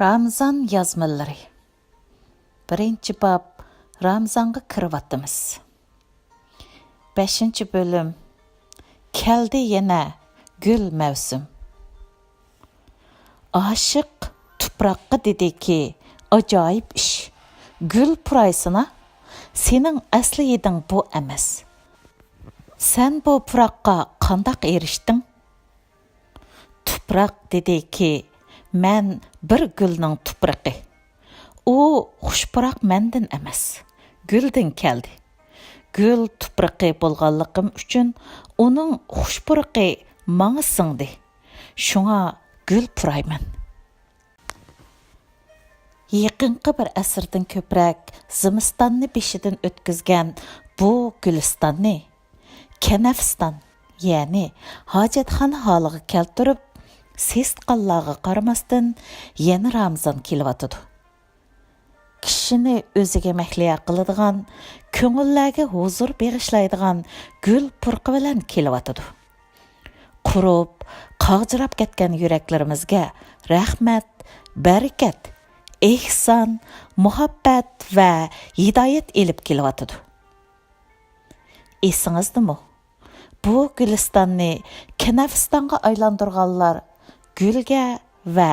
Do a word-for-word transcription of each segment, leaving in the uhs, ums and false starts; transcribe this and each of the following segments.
رامىزان يازمىلىرى. بىرىنچى باب، رامىزانغا كىرىۋاتىمىز. بەشىنچى بۆلۈم. كەلدى يەنە گۈل مەۋسۇم. ئاشىق تۇپراققا دېدىكى، ئاجايىپ ئىش. گۈل پۇرايسىنا، سېنىڭ ئەسلى ھىدىڭ بۇ ئەمەس. سەن بۇ پۇراققا قانداق ئېرىشتىڭ؟ تۇپراق دېدىكى، مەن بىر گۈلنىڭ تۇپرىقى. ئۇ خۇش پۇراق مەندىن ئەمەس، گۈلدىن كەلدى. گۈل تۇپرىقى بولغانلىقىم ئۈچۈن ئۇنىڭ خۇش پۇرىقى ماڭا سىڭدى. شۇڭا گۈل پۇرايمەن. يېقىنقى بىر ئەسىردىن كۆپرەك زىمىستاننى بېشىدىن ئۆتكۈزگەن بۇ گۈلىستاننى كەنەفىستان، يەنى ھاجەتخانا ھالىغا كەلتۈرۈپ، سېسىتقانلارغا قارىماستىن، يەنە رامىزان كېلىۋاتىدۇ. كىشىنى ئۆزىگە مەھلىيا قىلىدىغان، كۆڭۈللەرگە ھۇزۇر بېغىشلايدىغان گۈل پۇرىقى بىلەن كېلىۋاتىدۇ. قۇرۇپ، قاغجىراپ كەتكەن يۈرەكلىرىمىزگە رەھمەت، بەرىكەت، ئېھسان، مۇھەببەت ۋە ھىدايەت ئېلىپ كېلىۋاتىدۇ. ئېسىڭىزدىمۇ؟ بۇ گۈلىستاننى كەنەفىستانغا ئايلاندۇرغانلار گۈلگە ۋە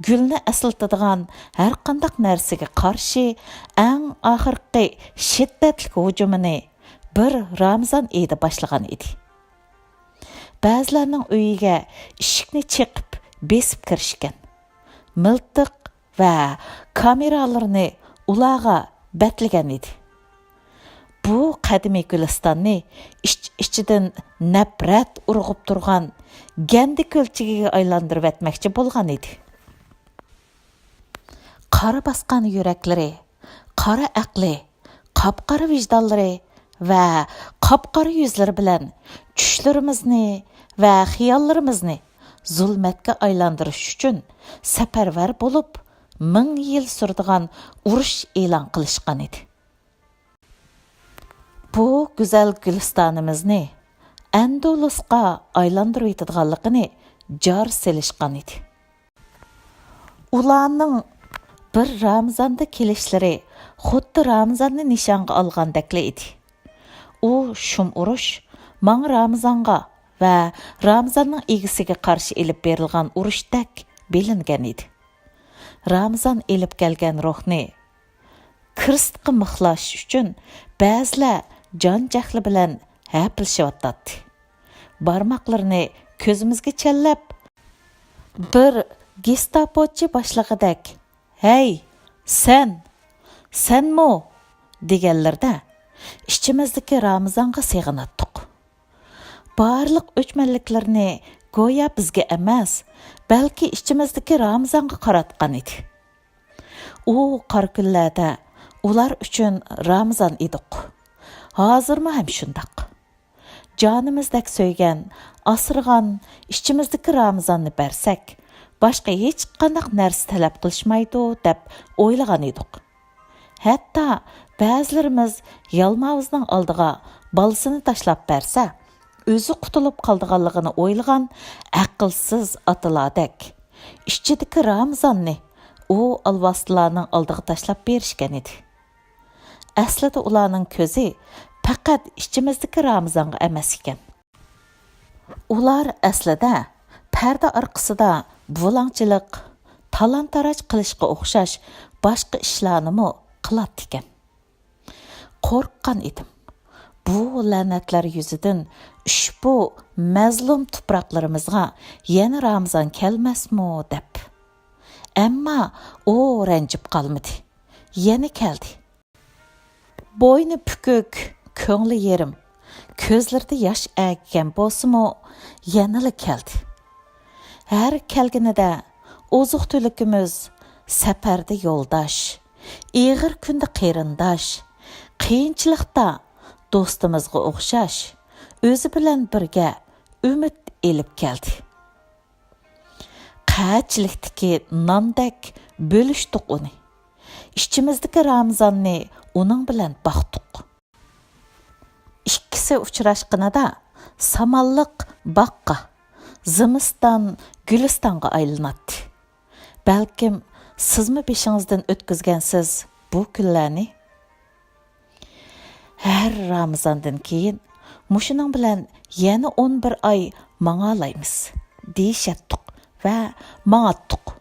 گۈلنى ئەسلىتىدىغان ھەرقانداق نەرسىگە قارشى ئەڭ ئاخىرقى شىددەتلىك ھۇجۇمىنى بىر رامىزان ئېيىدا باشلىغان ئىدى. بەزىلەرنىڭ ئۆيىگە ئىشىكنى چېقىپ بېسىپ كىرىشكەن. مىلتىق ۋە كامېرالىرىنى ئۇلارغا بەتلىگەن ئىدى. بۇ قەدىمىي گۈلىستاننى ئىچ-ئىچىدىن نەپرەت ئۇرغۇپ تۇرغان گەندە كۆلچىكىگە ئايلاندۇرۇۋەتمەكچى بولغان ئىدى. قارا باسقان يۈرەكلىرى، قارا ئەقلى، قاپقارا ۋىجدانلىرى ۋە قاپقارا يۈزلىرى بىلەن چۈشلىرىمىزنى ۋە خىياللىرىمىزنى زۇلمەتكە ئايلاندۇرۇش ئۈچۈن سەپەرۋەر بولۇپ، مىڭ يىل سۈرىدىغان ئۇرۇش ئېلان قىلىشقان ئىدى. بۇ گۈزەل گۈلىستانىمىزنى ئەندۇلۇسقا ئايلاندۇرۇۋېتىدىغانلىقىنى جار سېلىشقان ئىدى. ئۇلارنىڭ بىر رامىزاندا كېلىشلىرى خۇددى رامىزاننى نىشانغا ئالغاندەكلا ئىدى. ئۇ شۇم ئۇرۇش ماڭا رامىزانغا ۋە رامىزاننىڭ ئىگىسىگە قارشى ئېلىپ بېرىلغان ئۇرۇشتەك بىلىنگەن ئىدى. رامىزان ئېلىپ كەلگەن روھنى كىرىستقا مىخلاش ئۈچۈن بەزىلەر جان جەھلى بىلەن ھەپىلىشىۋاتاتتى. بارماقلىرىنى كۆزىمىزگە چەنلەپ، بىر گېستاپوچى باشلىقىدەك، «ھەي، سەن! سەنمۇ؟» دېگەنلىرىدە، ئىچىمىزدىكى رامىزانغا سېغىناتتۇق. بارلىق ئۆچمەنلىكلىرىنى گويا بىزگە ئەمەس، بەلكى ئىچىمىزدىكى رامىزانغا قاراتقان ئىدى. ئۇ قارا كۈنلەردە ئۇلار ئۈچۈن رامىزان ئىدۇق. ھازىرمۇ ھەم شۇنداق. جانىمىزدەك سۆيگەن، ئاسرىغان ئىچىمىزدىكى رامىزاننى بەرسەك، باشقا ھېچقانداق نەرسە تەلەپ قىلىشمايدۇ، دەپ ئويلىغان ئىدۇق. ھەتتا بەزىلىرىمىز يالماۋۇزنىڭ ئالدىغا بالىسىنى تاشلاپ بەرسە، ئۆزى قۇتۇلۇپ قالىدىغانلىقىنى ئويلىغان ئەقىلسىز ئاتىلاردەك، ئىچىدىكى رامىزاننى ئۇ ئالۋاستىلارنىڭ ئالدىغا تاشلاپ بېرىشكەن ئىدى. ئەسلىدە ئۇلارنىڭ كۆزى پەقەت ئىچىمىزدىكى رامىزانغا ئەمەس ئىكەن. ئۇلار ئەسلىدە پەردە ئارقىسىدا بۇلاڭچىلىق، تالان-تاراج قىلىشقا ئوخشاش باشقا ئىشلارنىمۇ قىلاتتىكەن. قورققان ئىدىم، بۇ لەنەتلەر يۈزىدىن ئۇشبۇ مەزلۇم تۇپراقلىرىمىزغا يەنە رامىزان كەلمەسمۇ دەپ. ئەمما ئۇ رەنجىپ قالمىدى، يەنە كەلدى. بوينى پۈكۈك، كۆڭلى يېرىم، كۆزلىرىدە ياش ئەگىگەن بولسىمۇ، يەنىلا كەلدى. ھەر كەلگىنىدە ئوزۇق-تۈلۈكىمىز، سەپەردە يولداش، ئېغىر كۈندە قېرىنداش، قىيىنچىلىقتا دوستىمىزغا ئوخشاش، ئۆزى بىلەن بىرگە ئۈمىد ئېلىپ كەلدى. قەھەتچىلىكتىكى ناندەك بۆلۈشتۇق ئۇنى. ئىچىمىزدىكى رامىزاننى ئۇنىڭ بىلەن باقتۇق. ئىككىسى ئۇچراشقىنىدا سامانلىق باغقا، زىمىستان گۈلىستانغا ئايلىناتتى. بەلكىم سىزمۇ بېشىڭىزدىن ئۆتكۈزگەنسىز بۇ كۈنلەرنى؟ ھەر رامىزاندىن كېيىن مۇشۇنىڭ بىلەن يەنە ئون بىر ئاي ماڭالايمىز، دېيىشەتتۇق ۋە ماڭاتتۇق.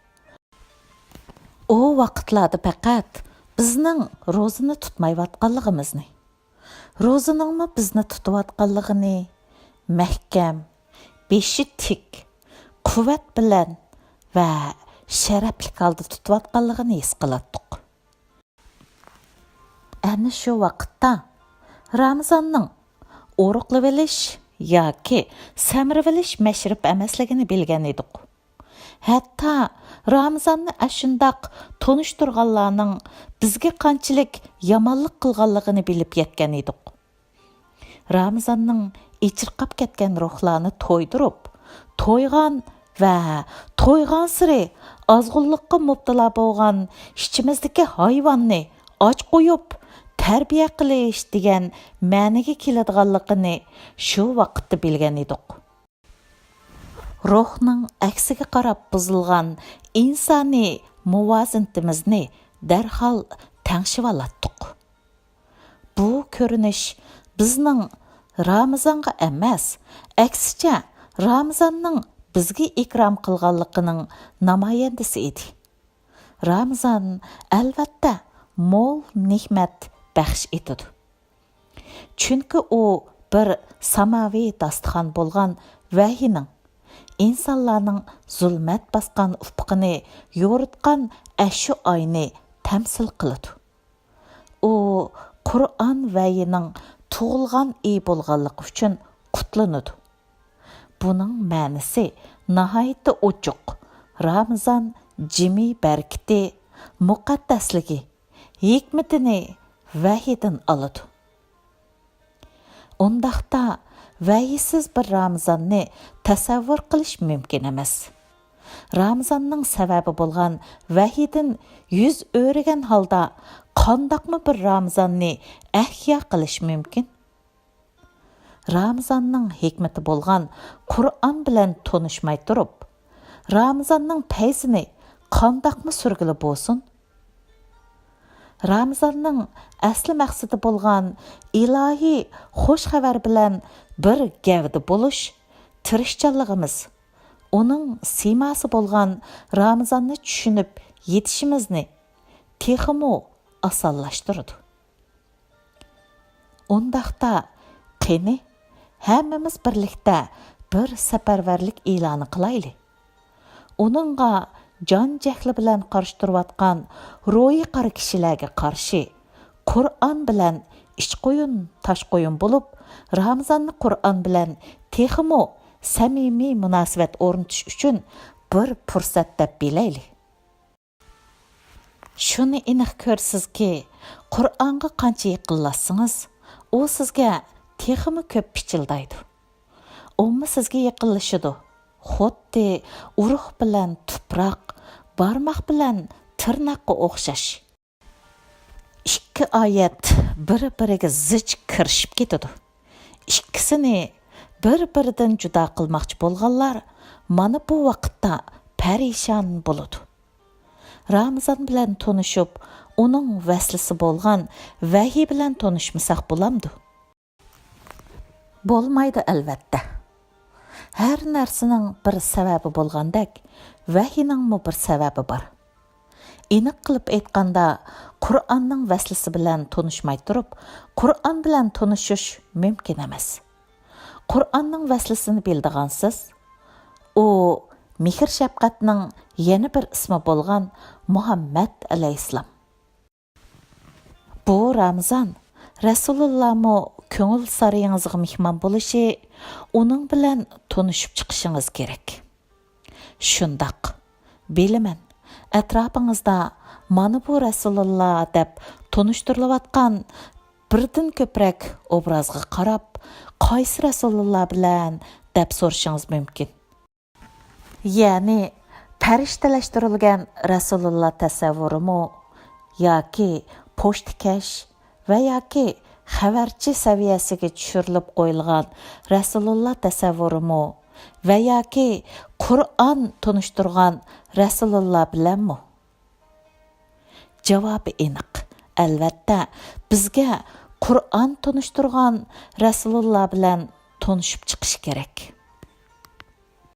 ئۇ ۋاقىتلاردا پەقەت بىزنىڭ روزىنى تۇتمايۋاتقانلىقىمىزنى، روزىنىڭمۇ بىزنى تۇتۇۋاتقانلىقىنى، مەھكەم، بېشى تىك، قۇۋۋەت بىلەن ۋە شەرەپلىك ھالدا تۇتۇۋاتقانلىقىنى ھېس قىلاتتۇق. ئەنە شۇ ۋاقىتتا رامىزاننىڭ ئورۇقلىۋېلىش ياكى سەمرىۋېلىش مەشرىپى ئەمەسلىكىنى بىلگەن ئىدۇق. ھەتتا رامىزاننى ئاشۇنداق تونۇشتۇرغانلارنىڭ بىزگە قانچىلىك يامانلىق قىلغانلىقىنى بىلىپ يەتكەن ئىدۇق. رامىزاننىڭ ئېچىرقاپ كەتكەن روھلارنى تويدۇرۇپ، تويغان ۋە تويغانسېرى ئازغۇنلۇققا مۇپتىلا بولغان ئىچىمىزدىكى ھايۋاننى ئاچ قويۇپ، تەربىيە قىلىش دېگەن مەنىگە كېلىدىغانلىقىنى شۇ ۋاقىتتا بىلگەن ئىدۇق. روھنىڭ ئەكسىگە قاراپ بۇزۇلغان ئىنسانىي مۇۋازىنىتىمىزنى دەرھال تەڭشىۋالاتتۇق. بۇ كۆرۈنۈش بىزنىڭ رامىزانغا ئەمەس، ئەكسىچە، رامىزاننىڭ بىزگە ئىكرام قىلغانلىقىنىڭ نامايەندىسى ئىدى. رامىزان، ئەلۋەتتە، مول نېمەت بەخش ئېتىدۇ. چۈنكى ئۇ بىر ساماۋى داستىخان بولغان ۋەھىينىڭ، ئىنسانلارنىڭ زۇلمەت باسقان ئۇپۇقىنى يورۇتقان ئەشۇ ئاينى تەمسىل قىلىدۇ. ئۇ قۇرئان ۋەھىينىڭ تۇغۇلغان ئېيى بولغانلىقى ئۈچۈن قۇتلىنىدۇ. بۇنىڭ مەنىسى ناھايىتى ئوچۇق. رامىزان جىمى بەرىكىتى، مۇقەددەسلىكى، ھېكمىتىنى ۋەھىيدىن ئالىدۇ. ئۇنداقتا ۋەھىيسىز بىر رامىزاننى تەسەۋۋۇر قىلىش مۇمكىن ئەمەس. رامىزاننىڭ سەۋەبى بولغان ۋەھىيدىن يۈز ئۆرۈگەن ھالدا قانداقمۇ بىر رامىزاننى ئەھيا قىلىش مۇمكىن؟ رامىزاننىڭ ھېكمىتى بولغان قۇرئان بىلەن تونۇشماي تۇرۇپ، رامىزاننىڭ پەيزىنى قانداقمۇ سۈرگىلى بولسۇن؟ رامىزاننىڭ ئەسلى مەقسىتى بولغان ئىلاھىي خوش خەۋەر بىلەن بىر گەۋدە بولۇش تىرىشچانلىقىمىز، ئۇنىڭ سىيماسى بولغان رامىزاننى چۈشىنىپ يېتىشىمىزنى تېخىمۇ ئاسانلاشتۇرىدۇ. ئۇنداقتا، قېنى، ھەممىمىز بىرلىكتە بىر سەپەرۋەرلىك ئېلانى قىلايلى. ئۇنىڭغا جان-جەھلى بىلەن قارشى تۇرۇۋاتقان روھى قارا كىشىلەرگە قارشى، قۇرئان بىلەن ئىچ قويۇن، تاش قويۇن بولۇپ، رامىزاننى قۇرئان بىلەن تېخىمۇ سەمىمىي مۇناسىۋەت ئورنىتىش ئۈچۈن بىر پۇرسەت دەپ بىلەيلى. شۇنى ئېنىق كۆرىسىزكى، قۇرئانغا قانچە يېقىنلاشسىڭىز، ئۇ سىزگە تېخىمۇ كۆپ پىچىلدايدۇ. ئۇمۇ سىزگە يېقىنلىشىدۇ. خۇددى ئۇرۇق بىلەن تۇپراق، بارماق بىلەن تىرناققا ئوخشاش. ئىككى ئايەت بىر-بىرىگە زىچ كىرىشىپ كېتىدۇ. ئىككىسىنى بىر-بىرىدىن جۇدا قىلماقچى بولغانلار مانا بۇ ۋاقىتتا پەرىشان بولىدۇ. رامىزان بىلەن تونۇشۇپ، ئۇنىڭ ۋەسلىسى بولغان ۋەھىي بىلەن تونۇشمىساق بولامدۇ؟ بولمايدۇ، ئەلۋەتتە. ھەر نەرسىنىڭ بىر سەۋەبى بولغاندەك، ۋەھىينىڭمۇ بىر سەۋەبى بار. ئېنىق قىلىپ ئېيتقاندا، قۇرئاننىڭ ۋەسلىسى بىلەن تونۇشماي تۇرۇپ، قۇرئان بىلەن تونۇشۇش مۇمكىن ئەمەس. قۇرئاننىڭ ۋەسلىسىنى بىلىدىغانسىز؟ ئۇ مېھىر-شەپقەتنىڭ يەنە بىر ئىسمى بولغان مۇھەممەد ئەلەيھىسسالام. بۇ رامىزان رەسۇلۇللامۇ كۆڭۈل سارىيىڭىزغا مېھمان بولۇشى، ئۇنىڭ بىلەن تونۇشۇپ چىقىشىڭىز كېرەك. شۇنداق، بىلىمەن، ئەتراپىڭىزدا مانا بۇ رەسۇلۇللا دەپ تونۇشتۇرۇلۇۋاتقان بىردىن كۆپرەك ئوبرازغا قاراپ، قايسى رەسۇلۇللا بىلەن دەپ سورىشىڭىز مۇمكىن. يەنى پەرىشتىلەشتۈرۈلگەن رەسۇلۇللا تەسەۋۋۇرىمۇ ياكى پوچتىكەش ۋە ياكى خەۋەرچى سەۋىيەسىگە چۈشۈرۈلۈپ قويۇلغان رەسۇلۇللا تەسەۋۋۇرىمۇ ۋە ياكى قۇرئان تونۇشتۇرغان رەسۇلۇللا بىلەنمۇ؟ جاۋابى ئېنىق. ئەلۋەتتە، بىزگە قۇرئان تونۇشتۇرغان رەسۇلۇللا بىلەن تونۇشۇپ چىقىش كېرەك.